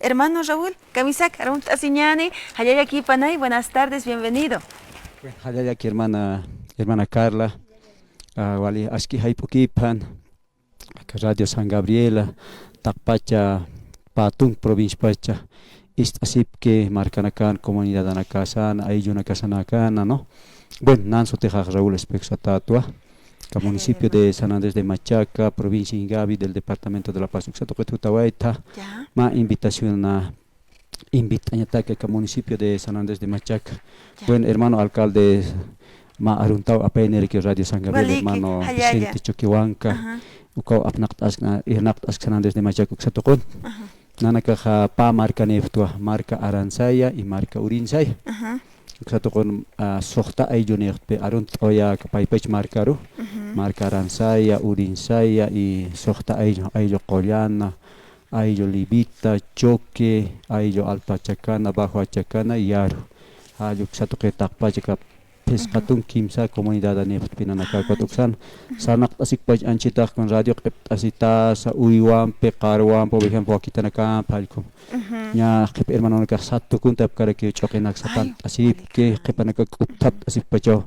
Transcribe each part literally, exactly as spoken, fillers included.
Hermano Raúl, kamisak arumt'asiñäni, jallallakipanay, buenas tardes, bienvenido. Bueno, jallallaki hermana, hermana Carla, ah, wali aski jayp'ukipan, aka Radio San Gabriela, taqpacha, pä tunk provinciapacha, ist'asipki markanakan, comunidadanakasan, ayllunakasanakana, ¿no? Bueno, nan sutixax Raúl Espejo satätwa, aka municipio de San Andrés de Machaca, provincia Ingavi, del departamento de La Paz, uksa tuqit jutawayta, ya, mä invitación na, invit'añataki aka municipio de San Andrés de Machaca. Ya. Bueno, hermano alcalde, mä aruntaw apayniraki Radio San Gabriel, waliki, hermano jallalla. Vicente Choquehuanca, ajá, ukaw apnaqt'ask, irnaqt'ask San Andrés de Machaca uksa tuqun. Ajá. Nanakaxa pä markanïpxtwa, marka Aransaya y marka Urinsaya. Ajá. Uksa tuqun, ah, suxta ayllunïpxtpï, arunt'awayä aka paypach markaru, ujú, marka Aransaya, Urinsaya y suxta ayllu, ayllu Qullana, ayllu Livita, Choque, ayllu Alto Achacana, Bajo Achacana, Yaru. Jall uksa tuqi taqpach aka phisqa tunk kimsa comunidadanïpxtpï nanakax ukat uksan. Sarnaqt'asikpach anchhitax kun radio q'ipt'asitasa, uywampi, qarwampi, por ejemplo, wakitanakampi, jallkum. Ña qhip hermanonakax sat tukuntapkarakiw, ch'uqinak satant'asipki, qhipanakax k'upthapt'asippachaw.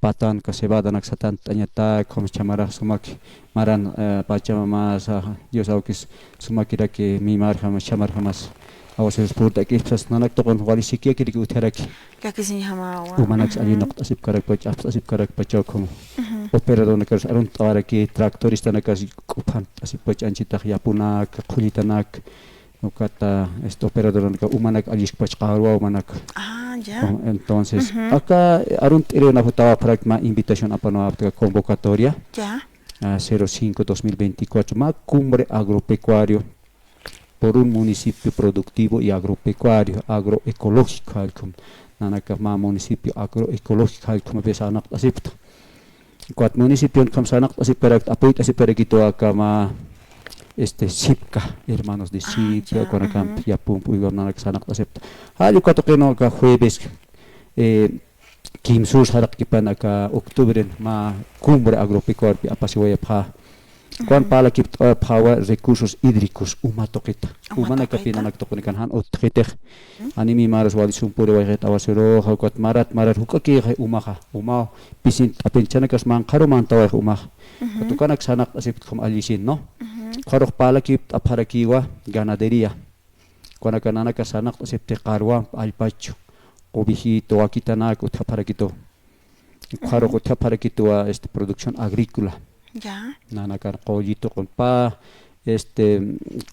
Patanka cebadanak satant'añatak, ukham chhamarax sumaki maran, eh, Pachamamasa, Dios awkis sumakiraki mimarjamas, chhamarjamas, aguaceros purt'akipxas, nanak tuqun wali sikyakiraki utjaraki. Llakisiñjamawa. Umanaks allinaqt'asipkarakpach, apst'asipkarakpachaw ukham. Ujú. Operadornakas arunt'awaraki, tractoristanakas k'uphant'asipkpach anchhitax yapunak, qhullitanak, ukata, este, operadornakas umanak alliskpach qarwa umanak. Ah, ya. Entonces, ujú, aka arunt'iriw na jutawa, prak mä invitación apanwapxta, convocatoria. Ya. Ah, cero cinco dos mil veinticuatro, mä cumbre agropecuario por un municipio productivo y agropecuario, agroecológico, jallkum. Nanakax mä municipio agroecológico, jallkum, pues, sarnaqt'asipxta. Ukat municipion ukham sarnaqt'asipkarakta, apuyt'asipkarakitwa aka mä, este, SIPCA, hermanos de SIPCA, ujú, ukanakampi yapumpi uywam nanak sarnaqt'asipxta. Jall uka tuqin aka jueves, eh, kimsür saraqkipan aka octubren mä cumbre agropecuariopi apasiwayapxä. Ukan parlakipt'awayapxäwa recursos hídricos, uma tuqita. Uma tuqita. Umanakapi nanak tuqinikan jan utjkitix. Jani mimaras wali sumpuriwayxit aguaceroxa, ukat marat marar juk'akïxi umaxa, umaw pisint'apinchanakas manqharu mantawayxi umaxa. Ukat ukanak sarnaqt'asipkti ukham allisin, ¿no? Ukharux parlakipt'apxarakiwa ganadería. Ukanaka nanaka sarnaqt'asipkti qarwamp allpachu, ovejito, wakitanak utjapxarakitu. Ukharux utjapxarakituwa, este, producción agrícola. Ya. Nanakan qulli tuqun pä, este,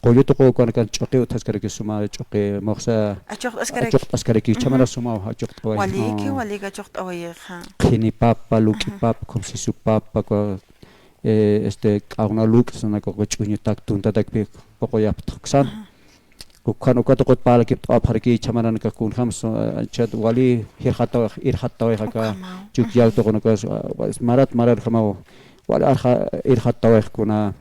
qullu tuqu ukanakan ch'uqi utjaskarakis suma, ch'uqi muxsa achuqt'askarakis. Achuqt'askarakis, chhamarax sumaw achuqt'away. Waliki, waliki achuqt'awayixa. Qhini papa, luk'i papa, ukham sisu papa, eh, este, k'awna luk' sanaka ch'uñutak tuntatakpi puquyapxta uksan. Ukhan uka tuqut parlakipt'awapxaraki chhamaranakax kunjams, eh, chat wali jirjatawix, irjattawix aka chukllaw tuqunakas, ah, marat marar jamaw wali arja, irjattawix kuna,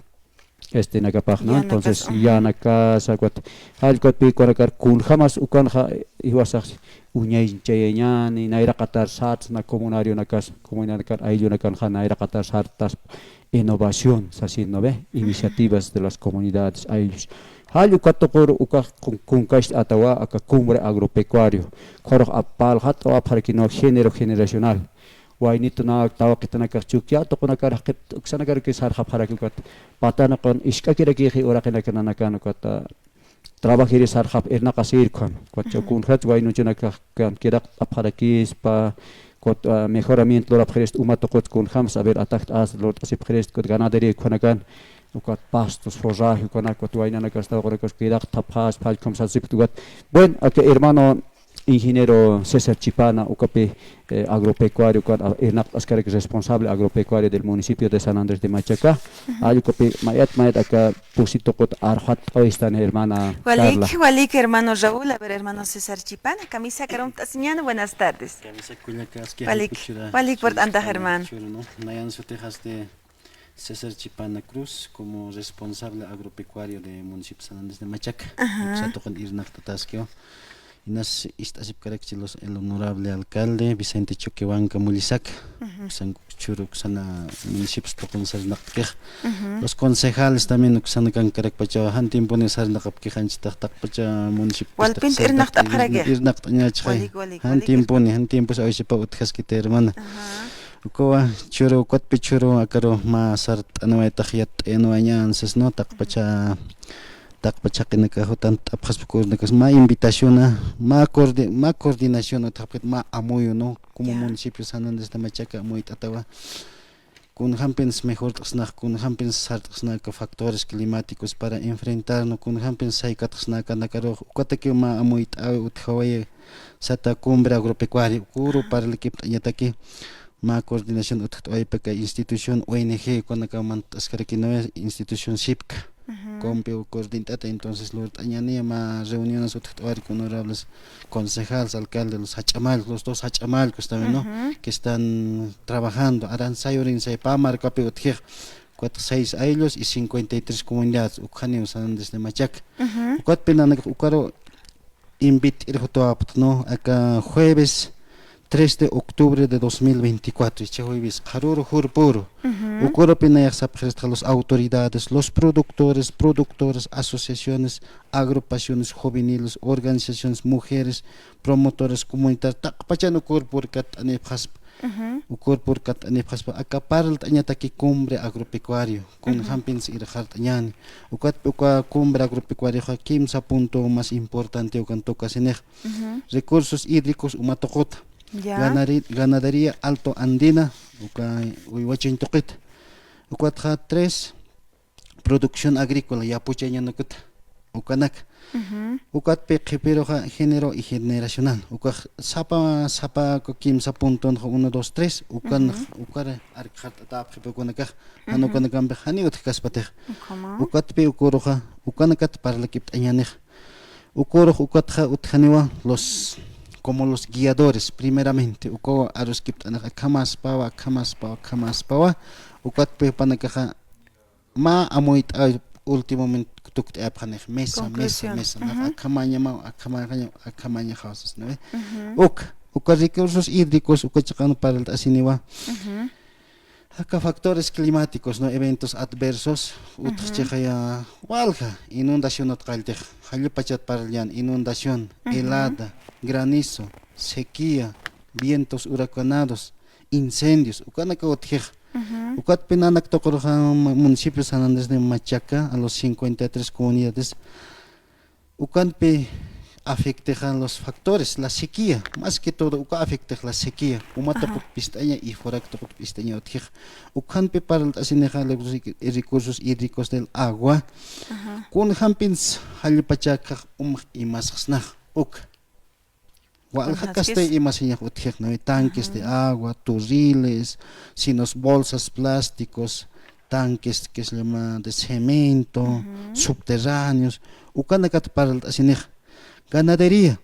este, nakapax, ¿no? Entonces, yanakasa, ukat jall ukat pï ukanakar kunjamas ukanxa jiwasax uñañchayañäni, nayraqatar sartsa, comunarionakas, comunarionakan, ayllunakanxa nayraqatar sartaspa, innovación sasin, ¿no ve? Iniciativas de las comunidades, ayllus. Jall uka tuqur ukax kun, kunkacht'atawa aka cumbre agropecuario. Ukharux ap, parlxat'awapxarakiniw género generacional. Waynitunak, tawaqitanakax chukya tuqunakar jaqip uksanakarakis sarxapxaraki ukat. Patanaqan isk'akirakixi uraqinaka nanakan ukat, ah, trabajiri sarxap irnaqasir ukham. Ukat kunjats waynuchunakax kan kiraqt'apxarakispa, ukat, ah, mejoramiento lurapxirist uma tuqut kunjams, a ver, atajt'as lurt'asipxirist, ukat ganadería ukhanakan, ukat pastos, forraje ukanak, ukat waynanakas tawaqunakas kiraqt'apxaspa, jallkum sasipkti ukat. Bueno, aka hermano ingeniero César Chipana, ukapi, eh, agropecuario, ukan, ah, irnaqt'askarak responsable agropecuario del municipio de San Andrés de Machaca. Jall ukapi mayat, mayat aka pusi tuqut arxatt'awistan, hermana Carla. Waliki, waliki, hermano Raúl. A ver, hermano César Chipana, kamisakar arumt'asiñäni, buenas tardes. Kamisak kullaka, aski walik, jayp'uchura, walik purt'antax, hermano. Nayan sutixasti César Chipana Cruz, como responsable agropecuario de municipio San Andrés de Machaca. Ajá. Uksa tuqin irnaqt'ataskiw. Inas ist'asipkarakchi los, el honorable alcalde Vicente Choquehuanca Mullisaca, uksan chhuru uksana municipios tuqin sarnaqapkix. Los concejales también uksana kankarakpachawa, jan tiemponi sarnaqapkix anchitax taqpacha municipios. Walpinta irnaqt'apxaraki. Irnaqt'añachxay. Walik, walik, jan tiemponi, jan tiempos awisapa utjaskiti hermana. Ukawa chhuru, ukatpi chhuru akaru mä sart'anwaytax yatt'ayanwayañän sisnu, taqpacha, taqpacha jaqinakax jutant'apxaspa, ukanakas mä invitaciona, mä coordi-, mä coordinación utjapxit, mä amuyu, ¿no? Como municipio San Andrés de Machaca amuyt'atawa. Kunjampins mejort'asnax, kunjampins sart'asnax aka factores climáticos para enfrentar, ¿no? Kunjampins saykatxasnax akanakaru, ukatakiw mä amuyt'äwi utjawayi sata cumbre agropecuaria, ukuru parlkipt'añataki. Mä coordinación utjt'awaypaka institución O N G, ukanakaw mant'askarakiniwa institución sipka. Compi coordint'ata, entonces lurt'añäniya mä reuniones utjt'awayki honorables concejales, alcalde, los jach'a mallku, los dos jach'a mallkus también, ¿no? Que están trabajando, aranzay urinsay pä markapi utjix, ukat seis aylus y cincuenta y tres comunidades, ukjaniw San Andrés de Machaca. Ukatpi nanakax ukaru invit'ir jutawapxta, ¿no? Aka jueves tres de octubre de dos mil veinticuatro, icha jueves, qharüru jurpüru. Ukarupi nayax sapxiristxa los autoridades, los productores, productoras, asociaciones, agrupaciones juveniles, organizaciones, mujeres, promotores comunitarios, taqpachan ukur purkatt'anipxaspa. Ukur purkatt'anipxaspa, aka parlt'añataki cumbre agropecuario, kunjampins irxart'añäni. Ukatpi uka cumbre agropecuarioxa kimsa punto más importante ukan tocasinix. Recursos hídricos uma tuquta. Ganari-, ganadería alto andina, uka uywachañ tuqita. Ukatxa tres, producción agrícola, yapuchañanukuta, ukanaka. Ukatpi qhipiruxa género y generacional. Ukax sapa, sapa uka kimsa puntonxa uno, dos, tres, ukan, ukar arkxart'atäpxipa ukanakax, jan ukanakampix janiw utjkaspatix. Ukatpi ukuruxa, ukanakat parlakipt'añänix. Ukurux ukatxa utjaniwa los, como los guiadores, primeramente, ukaw aruskipt'anix, akhamaspawa, akhamaspawa, akhamaspawa, ukatpi jupanakaxa mä amuyt'äwi último min-, tukt'ayapxanix, mesa, mesa, mesa, nax akhamañamaw, akhamañamaw, akhamañaxaw sisna, ¿no ve? Uka, uka recursos hídricos, uka chiqan parlt'asiniwa. Aka factores climáticos, ¿no? Eventos adversos, utjchixaya walja, inundación utqalltix, jallipachat parllan, inundación, helada, granizo, sequía, vientos huracanados, incendios, ukanaka utjix. Ukatpi nanak tuqurxa ma-, municipio San Andrés de Machaca, a los cincuenta y tres comunidades, ukanpi afectexa los factores, la sequía, más que todo, uka afectex la sequía, uma tuqut pist'aña y forak tuqut pist'aña utjix. Ukanpi parlt'asinixa los rec-, recursos hídricos del agua. Kunjampins jallipachakxa umx imasxsnax, uka. Walja kastay imasiñax utjix, ¿no? Tanques de agua, turriles, sinos bolsas, plásticos, tanques que se llama de cemento, subterráneos, ukanakat parlt'asinix. Ganadería,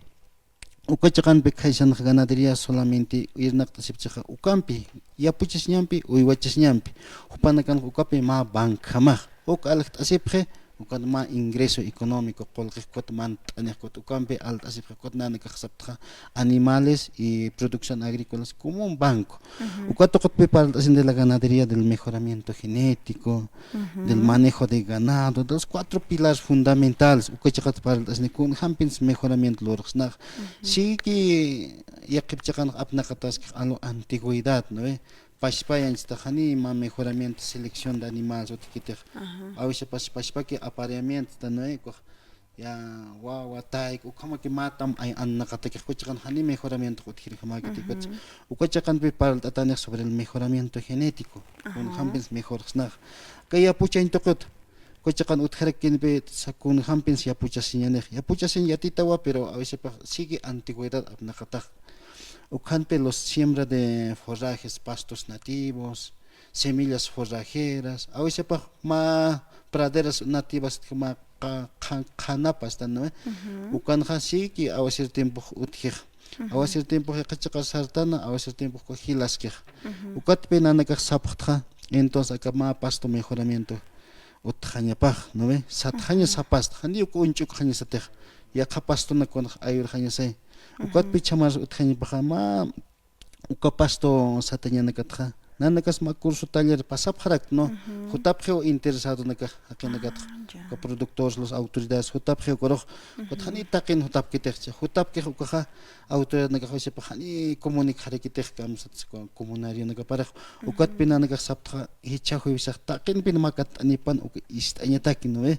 uka chiqanpi khaysanx ganadería solamente irnaqt'asipchixa ukampi, yapuchasiñampi, uywachasiñampi, jupanakanx ukapi mä bankjamax, uk aljt'asipxi, ukat mä ingreso económico qullqix, ukat mant'anix, ukat ukampi alt'asipxi, ukat nanakax saptxa animales y producción agrícolas como un banco. Uka tuqutpi parlt'asin de la ganadería, del mejoramiento genético, del manejo de ganado, de los cuatro pilares fundamentales, uka chiqat parlt'asin kunjampins mejoramiento lurxsnax. Siki yaqhip chiqanx apnaqataskix a lo antigüedad, ¿no ve? Pachpay anchitax jani mä mejoramiento, selección de animales utjkitix. A veces pas-, pachpaki apareamiento, ¿no ve? Ya, wawa, tayk, ukhamaki mä tam ay annaqatakix, uka chiqan jani mejoramiento utjirjamäkiti, uka chiqanpi parlt'atanix sobre el mejoramiento genético. Kunjampins mejorxsnax. Aka yapuchañ tuqit, uka chiqan utjarakkinpi sa kunjampins yapuchasiñanix. Yapuchasiñ yatitawa, pero a veces sigue antigüedad apnaqatax. Ukhampi los siembra de forrajes, pastos nativos, semillas forrajeras, a veces mä praderas nativas mä qa-, qha-, qhanapas, ¿no ve? Ukanxa siki awasir tiempox utjix. Awasir tiempox yaqha chiqa sartana, awasir tiempox jilaskix. Ukatpi nanakax sapxtxa, entonces aka mä pasto mejoramiento utjañapax, ¿no ve? Satxaña sapasta, jani uk uñch'ukxaña satix. yaqha pastonak kunx ayurxañasay. Ukat pichhamar utjañapaxa mä uka pasto satañanakatxa. Nanakas mä curso taller pasapxarakta, ¿no? Jutapxiw interesadonakax jaqinakatxa. Uka productores, los autoridades, jutapxiw kurux. Ukat jani taqin jutapkitixcha. Jutapkix ukaxa autoridadnakax wasipax jani comunicjarakitix kamsat comunarionakaparax. Ukat pinanakax saptxa jichha juevesax taqinpin mä katt'anipan uka ist'añataki, ¿no ve?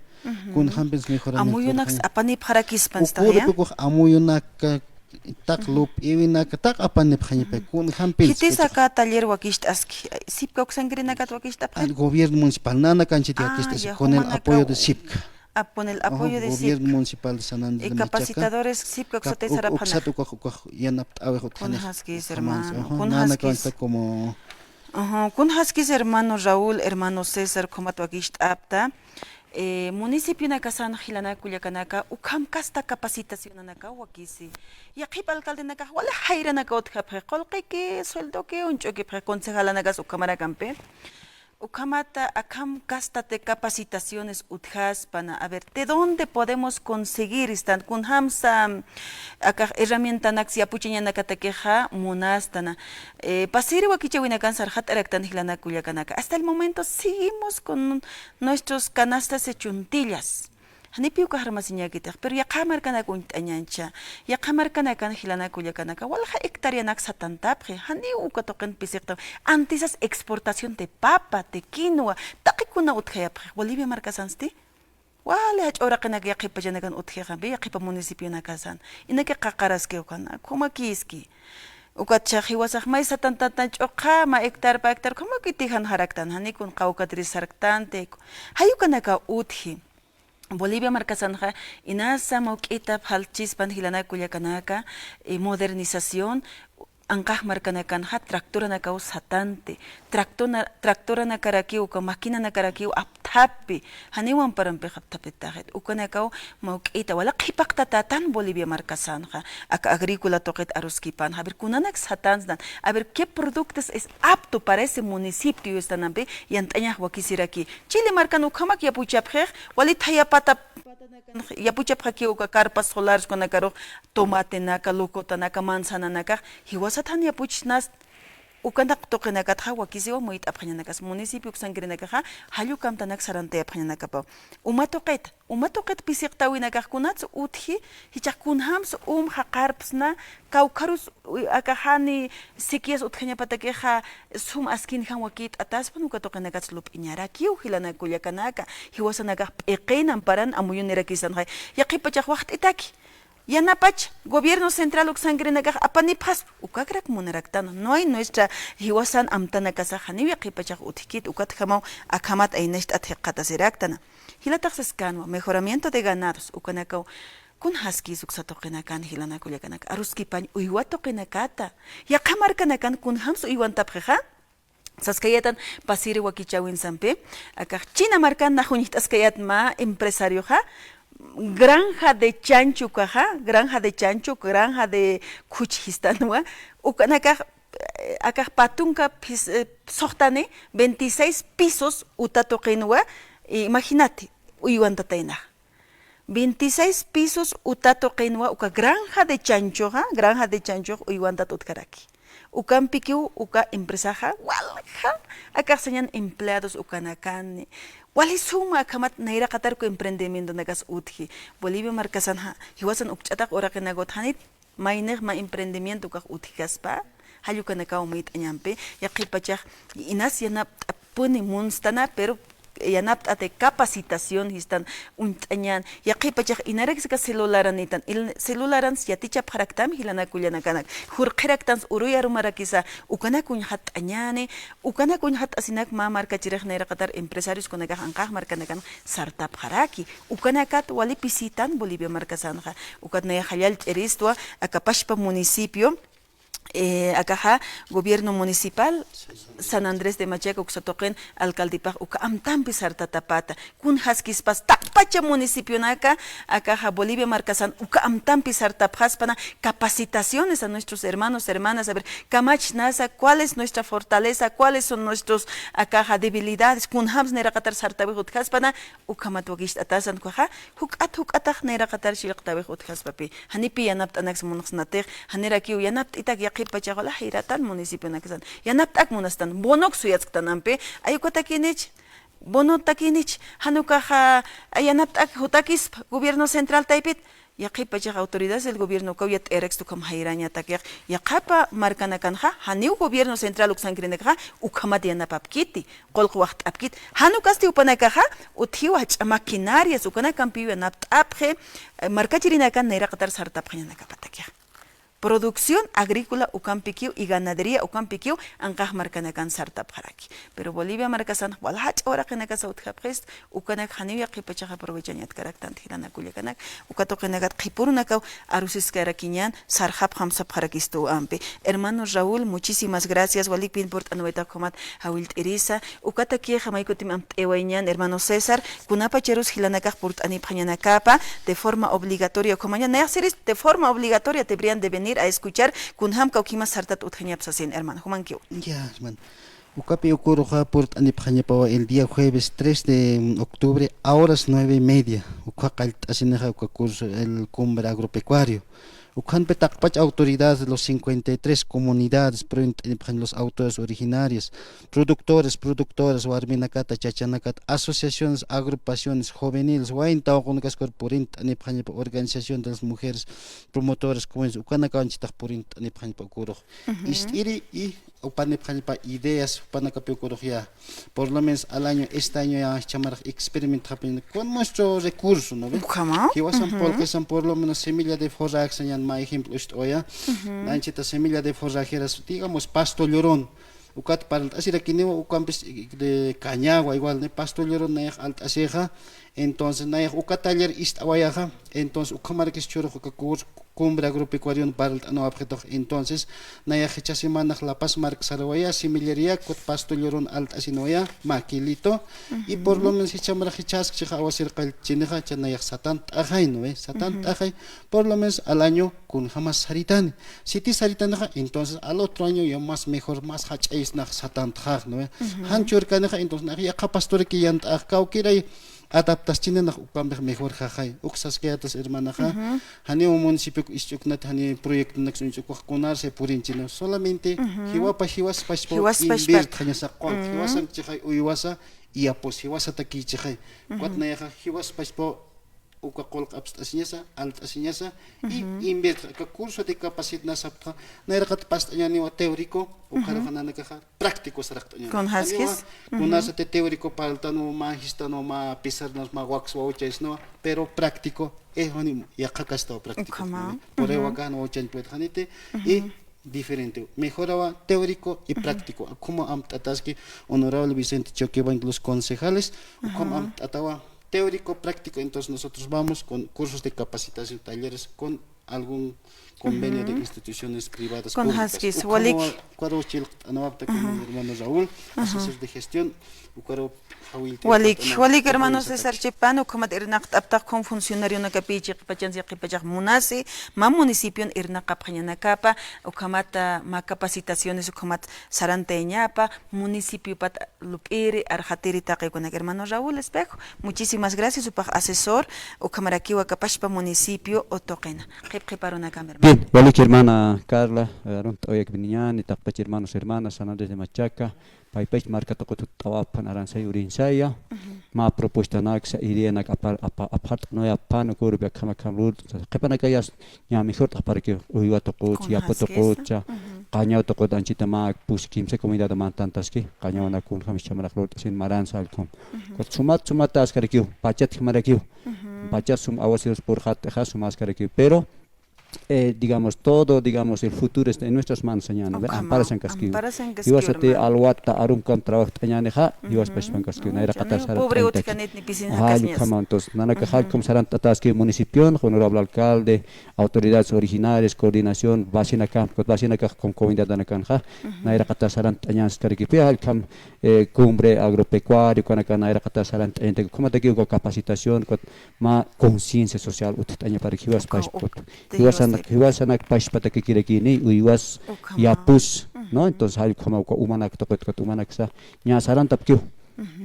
Kunjampins mejoramiento. Amuyunaks apanipxarakispan. Ukuripukux amuyunaka taq lup'iwinaka, taq apanipxañapa, kunjampis. Khitis aka taller wakist'aski, sipka uksankrinakat wakist'apxi. Gobierno municipal, nanakanchit wakist'asi, con el apoyo de sipka. Ah, con el apoyo de gobierno municipal de San Andrés de Machaca. Capacitadores sipka uksatay sarapxana. Uksat ukax, ukax yanapt'awix utjani. Kunjaskis hermano, kunjaskis. Nanakanchita como. Ajá, kunjaskis hermano Raúl, hermano César, ukhamat wakist'apta. Eh, municipionakasan jilanaka kullakanaka, ukham kasta capacitacionanaka wakisi. Yaqhip alcaldenakax wali jayranaka utjapxi, qullqiki, sueldoki, uñch'ukipxi, concejalanakas ukhamarakampi. Ukhamata akham kasta de capacitaciones utjaspana. A ver, ¿de dónde podemos conseguir istan? Kunjamsa, akax herramientanaks yapuchañanakatakixa munastana. Eh, pasiri wakichäwinakan sarxat'araktan jilanaka kullakanaka. Hasta el momento seguimos con nuestros canastas de chuntillas. Janipi ukax armasiñäkitix, pero yaqha markanak uñt'añäncha. Yaqha markanakan jilanaka kullakanaka, walja hectáreanak satantapxi, janiw uka tuqin pisiqta. Antisas exportación de papa, de quinoa, taqi kuna utjayapxi, Bolivia markasansti. Wali jach'a uraqinak yaqhip pachanakan utjixampi, yaqhipa municipionakasan. Inaki qaqaraski ukan, khumakiski. Ukatxa jiwasax may satantantan ch'uqha, mä hectare, pä hectare, khumakiti janxaraktan, jani kun qawkatiri sarktanti. Jay ukanaka utji. Bolivia markasanxa, inasa mawk'ita phalchispan jilanaka kullakanaka, eh, modernización, anqax markanakanxa tractoranakaw satanti, tractona-, tractoranakarakiw, uka maquinanakarakiw apthappi, janiw amparampix apthapitaxit, ukanakaw mawk'ita, wali qhipaqtatätan Bolivia markasanxa, aka agrícola tuqit aruskipanxa, a ver, kunanak satanstan, a ver, ¿qué productos es apto para ese municipio? Istanampi, yant'añax wakisiraki. Chile markan ukhamak yapuchapxix, wali thaya pata, yapuchapxakiw uka carpas solares kunakarux, tomatenaka, locotanaka, manzananakax, jiwasat jan yapuchsnast, ukanaka tuqinakatxa wakisiwa muyt'apxañanakas, municipio uksankirinakaxa, jall ukamtanak sarantayapxañanakapaw. Uma tuqit, uma tuqit pisiqtäwinakax kunats utji, jichhax kunjams um jaqarpsna, kawkharus, uy, aka jani sequías utjañapatakixa, sum askinjam wakït'ataspan, uka tuqinakats lup'iñarakiw, jilanaka kullakanaka, jiwasanakax p'iqin amparan amuyunirakisanxay, yaqhipachax waxt'itaki. Yanapach, gobierno central uksankirinakax apanipxaspa, ukakrak munaraktan, no hay nuestra jiwasan amtanakasax janiw yaqhipachax utjkit, ukatjamaw akhamat aynacht'at jikxatasiraktana. Jilatax saskanwa, mejoramiento de ganados, ukanakaw, kunjaskis uksa tuqinakan jilanaka kullakanaka, aruskipañ uywa tuqinakata, yaqha markanakan kunjams uywantapxixa, saskayätan pasiri wakichäwinsampi, akax China markan nax uñjt'askayät mä empresarioxa, granja de chancho ukaxa, granja de chancho, granja de khuch jistanwa, ukanakax, eh, akax pä tunka phis-, eh, suxtani veintiséis pisos uta tuqinwa, imagínate, uywantataynax. Veintiséis pisos uta tuqinwa uka granja de chanchoxa, granja de chanchox uywantat utjaraki. Ukampikiw uka empresaxa, walja, akax sañan empleados ukanakani. Wali suma akhamat nayraqatar uka emprendimientonakas utji. Bolivia markasanxa, jiwasan ukch'ataq uraqinakut janit, maynix mä emprendimiento ukax utjkaspa, jall ukanakaw muyt'añampi, yaqhipachax inas yanapt'apuni munstana, pero yanapt'ati capacitación jistan uñt'añan, yaqhipachax inarakis aka celularanitan, il-, celularans yatichapxaraktam jilanaka kullanakanak, jurqhiraktans uruy arumarakisa, ukanak uñxatt'añani, ukanak uñxatt'asinak mä markachirix nayraqatar empresarioskunakax anqax markanakan sartapxaraki, ukanakat wali pisitan Bolivia markasanxa, ukat naya jallallt'iristwa, aka pachpa municipio, eh, akaxa gobierno municipal San Andrés de Machaca uksa tuqin alcaldepax uka amtampi sartatapata. Kunjaskispas taqpacha municipionaka, akaxa Bolivia markasan uka amtampi sartapxaspana capacitaciones a nuestros hermanos, hermanas, a ver, kamachnasa, cuál es nuestra fortaleza, cuáles son nuestros, akaxa debilidades, kunjams nayraqatar sartawix utjaspana, ukhamat wakicht'atasan ukaxa, juk'at juk'atax nayraqatar chillqtawix utjaspapï. Janipi yanapt'anaks munxsnatix, janirakiw yanapt'itak yaqhip pachax wala jayratan municipionaksan. Yanapt'ak munastan, bonoks suyatsktan ampi, ay ukatakïnich, bonotakïnich, jan ukaxa, ay yanapt'ak jutakispa, gobierno central taypit, yaqhip pachax autoridades del gobierno ukaw yat'ayarakistu ukham jayrañatakix, yaqhapa markanakanxa, janiw gobierno central uksankirinakaxa, ukhamat yanapapkiti, qullq waxt'apkit. Jan ukasti jupanakaxa, utjiwa jach'a maquinarias, ukanakampiw yanapt'apxi, eh, markachirinakan nayraqatar sartapxañanakapatakix. Producción agrícola ukampikiw y ganadería ukampikiw anqax markanakan sartapxaraki. Pero Bolivia markasan wal jach'a uraqinakasa utjapxist, ukanak janiw yaqhip pachax aprovechañatkaraktanti jilanaka kullakanak, uka tuqinakat qhipürunakaw arusiskarakiñan, sarxapxam sapxarakistu ampi. Hermano Raúl, muchísimas gracias, walikpin purt'anwayta ukhamat jawillt'irisa, ukatakix may kutim amt'awayñan, hermano César, kunapacharus jilanakax purt'anipxañanakapa, de forma obligatoria, ukhamañan, nayax siris, de forma obligatoria deberían de venir a escuchar, kunjam kawkhimas sartat utjañap sasin, hermano, jumankiw. Ya, hermano. Ukapi uka uruxa purt'anipxañapawa el día jueves tres de octubre a horas nueve y media. Ukxa qallt'asinixa uka curso el cumbre agropecuario. Ukhampi taqpach autoridades de los cincuenta y tres comunidades, purint'anipxañ los autores originarias, productores, productoras, warminakata, chachanakata, asociaciones, agrupaciones juveniles, wayn tawaqunakaskur purint'anipxañapa, organización de las mujeres, promotores, comunidades, ukanakaw anchitax purint'anipxañapa uka urux. Ist'iri y upanipxañapa ideas, upanakapi uka urux ya. Por lo menos al año, este año ya jichhamarax experimentxapxaña con nuestro recurso, ¿no ve? Ukhama. Jiwasan pulqisan por lo menos semilla de forraje sañan mä ejemplo ist'awaya. Anchita semilla de forrajeras, digamos, pasto llorón. Ukat parlt'asirakiniwa, ukampis de cañagua igual, ¿no? Pasto llorón nayax alt'asixa. Entonces, nayax uka taller ist'awayaxa. Entonces, ukhamarakis churux uka cur-, cumbre agropecuarion parlt'anawapxitux. Entonces, nayax jichha semanax La Paz mark sarawaya, simillaria, kut pasto llorón alt'asinawaya, maquilito. Y por lo menos jichhamarax jichhaskchixa awasir qallchinixa, cha nayax satant'axay, ¿no ve? Satant'axay, por lo menos al año kunjamas saritani. Siti saritanixa, entonces al otro año ya más mejor, más jach'aysnax satantxax, ¿no ve? Jan churkanixa, entonces nayax yaqha pastoraki yant'ax kawkiray adaptaschininax ukampix mejorxaxay. Uk saskayatas hermanaxa, janiw municipio isch'uknat, janiw proyectonak isch'ukux kunarse purinchina. Solamente jiwapa, jiwaspachpa invirtxañasa qullq, jiwasankchixay uywasa, iyapus jiwasatakichixay. Ukat nayaxa jiwaspachpa uka qullq apst'asiñasa, alt'asiñasa, y invirtxa, aka curso de capacitación saptxa, nayraqat past'añaniwa teórico, ukharuxa nanakaxa práctico saraqt'añani. Kunjaskis? Janiwa, kunasati teórico parltanwa, mä jistanwa, mä pizarranas, mä wax wawchaysnawa, pero práctico, eh, jani yaqha kastaw práctico. Ukhama. Prueba kan wawchañ puede janiti, y diferente. Mejorawa teórico y práctico. Ukhama amt'ataski honorable Vicente Choquebain, los concejales, ukhama amt'atawa teórico, práctico. Entonces nosotros vamos con cursos de capacitación, talleres con algún convenio de instituciones privadas, públicas. Kunjaskis, ukhama walik. Ukaru chillqt'anawapta con el hermano Raúl, asesor de gestión, ukaru jawillt'ir. Walik, walik hermano César Chepan, ukhamat irnaqt'aptax con funcionarionakapi chiqpachax, chiqpachax munasi, mä municipion irnaqapxañanakapa, ukhamat mä capacitaciones, ukhamat sarantayañapa, municipiopat lup'iri, arxatiri taqi ukanak hermano Raúl Espejo. Muchísimas gracias, jupax asesor, ukhamarakiw akapachpa municipio tuqina. Qhip qhiparunakam, hermano. Bien, walik hermana Carla, eh, arunt'awayakpiniñani, taqpach hermanos, hermanas, San Andrés de Machaca, paypach marka tuqit jutt'awapxan Aransay Urinsaya, mä propuestanaksa, ideanak apar-, apa-, apxart'anwayapxan, uka urupi akham akham lurt'sa, qhipanakayas, ña mejort'apxarakiw uywa tuqutsa, yapa tuqutsa, qañaw tuqut anchita mä pus kimsa comunidad mantantaski, qañawanak kunjam jichhamarax lurt'asin maransa allkum. Ukat sumat sumat askarakiw, pachat jimarakiw. Pachat sum awasirus purxat'ixa, sum askarakiw. Pero, eh, digamos, todo, digamos, el futuro está en nuestras manos, sañäni, ¿verdad? Amparasankaskiw. Jiwasati alwata arumkam trabajt'añänixa, jiwas pachpankaskiw, nayraqatar sarant'añäni. Ajá, ukhama, entonces, nanakax jallkum sarant'ataskiw municipion, honorable alcalde, autoridades originarias, coordinación, vecinakamp, vecinakamp con comunidadanakanxa, nayraqatar sarant'añaskarakipi, jallkum, eh, cumbre agropecuario, ukanakan nayraqatar sarant'añantak, ukhamatakiw uka capacitación, ukat mä conciencia social utjt'añaparak jiwas pachpat. Jiwasanak, jiwasanak pachpatakikirakini, uywas, yapus, ¿no? Entonces, jallkhama uka umanak tuqit, ukat umanaksa, ña sarantapkiw.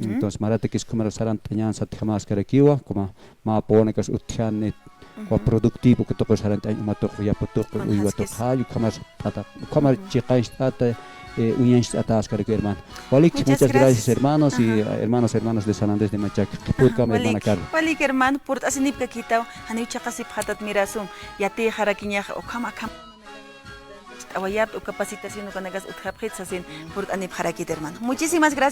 Entonces, maratakis ukhamarak sarant'añan satjamäskarakiwa, ukhama mä pawanakas utjani, uka productivo uka tuqir sarant'añ, uma tuqir, yapu tuqir, uywa tuqir, jall ukhamar t'ata, ukhamar chiqancht'ata, eh, uñancht'atäskarakiw, hermano. Walik, muchas gracias, hermanos y, eh, hermanos, hermanas de San Andrés de Machaca. Qhipürkama, hermana Carla. Walik, hermano, purt'asinipkakitaw, janiw chiqasipxatat mirasun, yatiyxarakiñax, ukhama, ukhama. T'awayat, uka capacitación ukanakas utjapxit sasin, purt'anipxarakit, hermano. Muchísimas gracias.